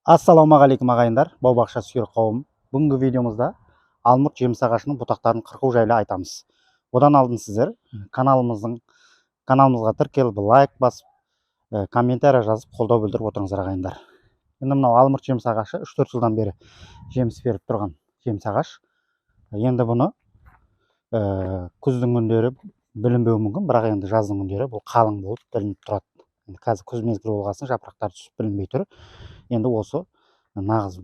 Ассалаумағалейкум ағайындар, бау-бақша сүйер қауым. Бүгінгі видеомызда алмұрт жеміс ағашының бұтақтарын қырқу жайлы айтамыз. Одан алдын сіздер каналымызға тіркеліп, лайк басып, комментария жазып, қолдау білдіріп отырыңыздар ағайындар. Енді мынау алмұрт жеміс ағашы 3-4 жылдан бері жеміс беріп тұрған жеміс ағаш. Енді бұны күздің күндері білінбеуі мүмкін, бірақ енді жаздың күндері бұл қалың болып білініп тұрады. Енді қазір күз мезгілі болғасын жапырақтары түсіп білінбей тұр. Енді осы нағыз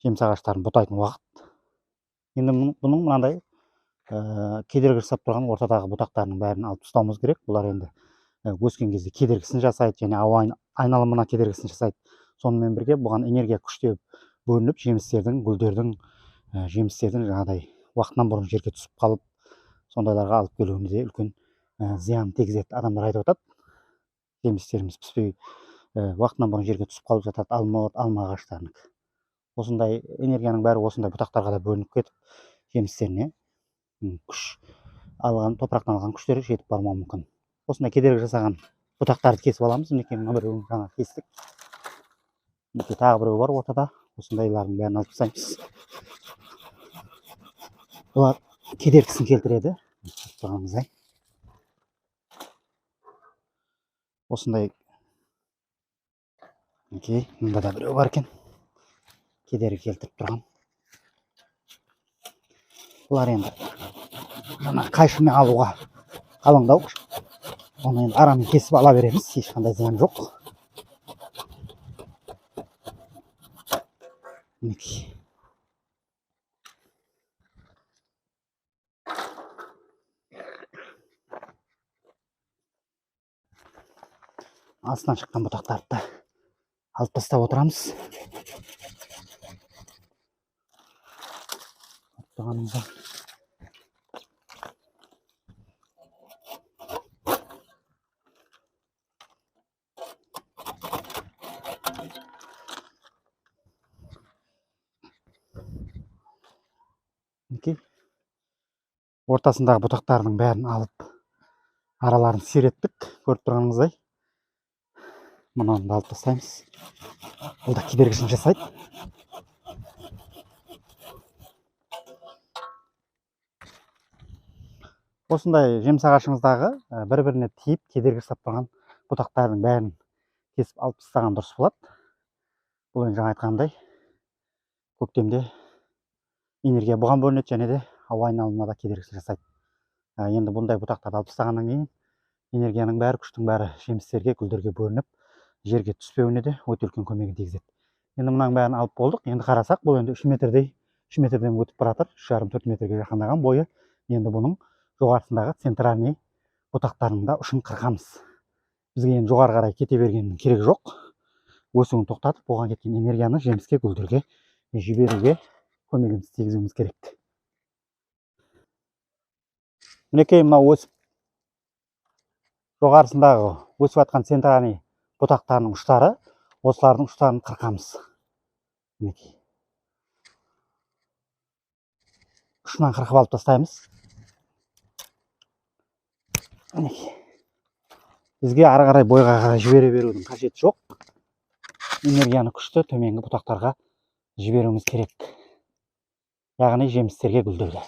жеміс ағаштарын бұтайтын уақыт. Енді бұның мынандай кедергі жасап тұрған ортадағы бұтақтарының бәрін алып тастауымыз керек. Бұлар енді өскен кезде кедергісін жасайды және ауа айналымына кедергісін жасайды. Сонымен бірге бұған энергия күштеп бөлініп, жемістердің, гүлдердің, жемістердің жаңағыдай уақытынан бұрын жерге түсіп қалып, сондайларға алып келуіне де үлкен зиян тигізеді. Адамдар айтып жатады, жемістеріміз піспей, уақытынан бұрын жерге түсіп қалып жатады, алма ағаштарының. Осындай энергияның бәрі осындай бұтақтарға да бөлініп кетіп, жемістеріне күш алған, топырақтан алған күштері жетіп бармауы мүмкін. Осындай кедергі жасаған бұтақтарды кесіп аламыз. Мінекей мына біреуін жаңа кестік. Мінекей тағы біреу бар ортада. Осындайлардың бәрін алып тастаймыз. Бұлар кедергісін келтіреді. Тұрғаныңыздай. Осындай мінекей мында да біреу бар екен. Кедергі келтіріп тұрған. Бұлар енді жаңа қайшымен алуға қалыңдау. Оны енді арамен кесіп ала береміз, ешқандай зиян жоқ. Мінекей. Астынан шыққан бұтақтарды да алып тастап отырамыз. Тұрғанымызда. Мінекей. Ортасындағы бұтақтардың бәрін алып, араларын сиреттік, көріп тұрғаныңыздай. Мынаны да алып тастаймыз. Бұл да кедергісін жасайды. Осындай жеміс ағашыңыздағы бір-біріне тиіп кедергі жасап тұрған бұтақтардың бәрін кесіп алып тастаған дұрыс болады. Бұл енді жаңа айтқанымдай, көктемде энергия бұған бөлінеді және де ауа айналымына да кедергісін жасайды. Енді бұндай бұтақтарды алып тастағаннан кейін энергияның бәрі, күштің бәрі жемістерге, гүлдерге бөлініп, жерге түспеуіне де өте үлкен көмегін тигізеді. Енді мынаның бәрін алып болдық. Енді қарасақ, бұл енді 3 метрдей, 3 метрден өтіп бара жатыр, үш жарым, төрт метрге жақындаған бойы. Енді бұның жоғарысындағы центральный бұтақтарының да ұшын қырқамыз. Бізге енді жоғары қарай кете бергеннің керегі жоқ. Өсуін тоқтатып, оған кеткен энергияны жеміске, гүлдерге жіберуге көмегімізді тигізуіміз керек. Мінекей мынау өсіп жоғарысындағы өсіп жатқан центральный бұтақтарының ұштары, осылардың ұштарын қырқамыз. Мінекей. Ұшынан қырқып алып тастаймыз. Мінекей. Бізге ары қарай бойға қарай жібере берудің қажеті жоқ. Энергияны күшті төменгі бұтақтарға жіберуіміз керек. Яғни жемістерге, гүлдерге.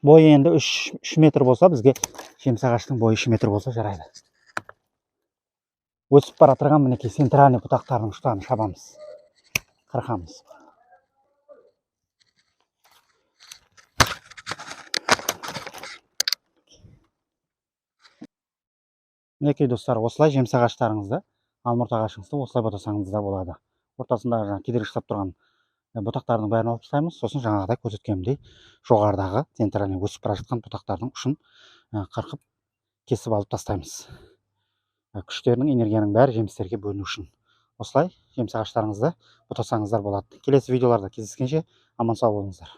Бойы енді 3 метр болса, бізге жеміс ағаштың бойы 3 метр болса жарайды. Өсіп бара тұрған мінекей центральный бұтақтарының ұштарын шабамыз, қырқамыз. Мінекей достар, осылай жеміс ағаштарыңызды, алмұрт ағашыңызды осылай бұтасаңыз да болады. Ортасындағы жаңа кедергі жасап тұрған бұтақтардың бәрін алып тастаймыз. Сосын жаңағыдай көрсеткенімдей жоғарыдағы центральный өсіп бара жатқан бұтақтардың ұшын қырқып кесіп алып тастаймыз. Күштерінің, энергияның бәрі жемістерге бөліну үшін. Осылай жеміс ағаштарыңызды бұтасаңыздар болады. Келесі видеоларда кездескенше аман сау болыңыздар.